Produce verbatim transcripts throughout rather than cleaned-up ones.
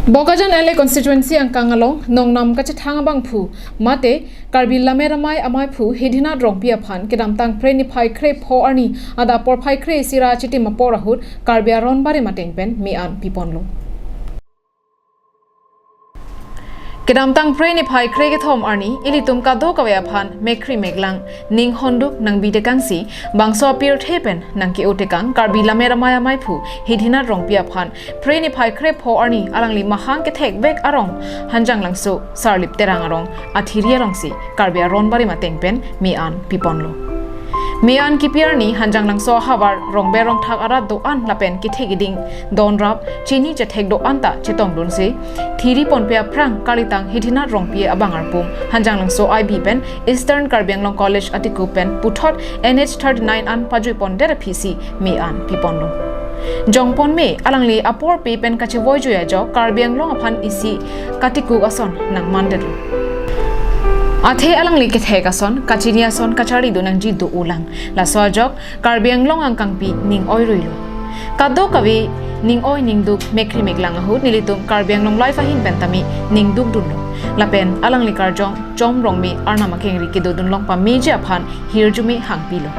Bokajan L A constituency angkang along nongnam kachethang abangphu mate Karbi Lammet Amei amaiphu Hidhinat Rongpi aphan kedamtang Phre niphai kre pho arni adap porphai kre isi ra chitim apor ahut Karbi Aron Barim ateng pen me-an piponlo. Kedamtang Phre niphai kre kethom arni ilitum kadokave aphan mekkri meklang, ning honduk nangbi tekangsi, bangso apirthe pen nangke-o tekang Karbi Lammet Amei amaiphu Hidhinat Rongpi aphan Phre niphai kre pho arni alangli mahang kethek bek arong Hanjanglangso Sarlip Terang arong athiri alongsi Karbi Aron Barim ateng pen me-an piponlo. Me-an kipi arni Hanjanglangso ahavar rongber rongthak arat do-an lapen kethe keding donrap chini chethek do-an ta chetongdunsi thiri ponpe aphrang kalitang Hidhinat Rongpi abang arpum Hanjanglangso I B pen Eastern Karbi Anglong College atikup pen puthot N H thirty-nine an pajui pondet aphisi me-an piponlo. Jongpon me alangli apor pe pen kachevoi jui ajok Karbi Anglong aphan isi katikuk ason nangmandetlo. Athe alangli kethek ason, kachini ason kacharli do nangji do-olang. Laso ajok Karbi Anglong angkangpi ning oiruilo. Kadokave ning oi ning duk mekkri meklang ahut nelitum Karbi Anglong Live ahin pen tame ning dukdunlo. Lapen alangli karjong Chom Rongme Arnam akengri kedodun long pameji aphan hirjume hangpilo.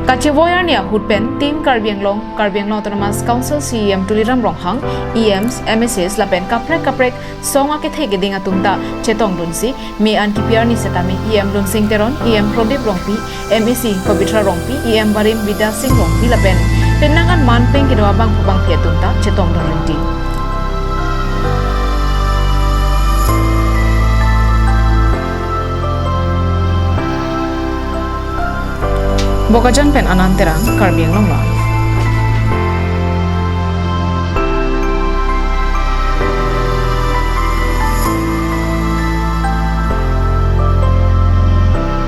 Kachevoi arni ahut pen Team Karbi Anglong, Karbi Anglong Autonomous Council C E M Tuliram Ronghang, E Ms, M A Cs lapen kaprek kaprek song akethe keding atum ta chetongdunsi me-an kipi arni setame E M Lunsing Teron, E M Prodip Rongpi, M A C Pabitra Rongpi, E M Barim Bidya Sing Rongpi lapen penang an man peng kedo abangphu bangphi atum ta chetongdun rinti. Bokajan pen Anand Terang, Karbi Anglong Live.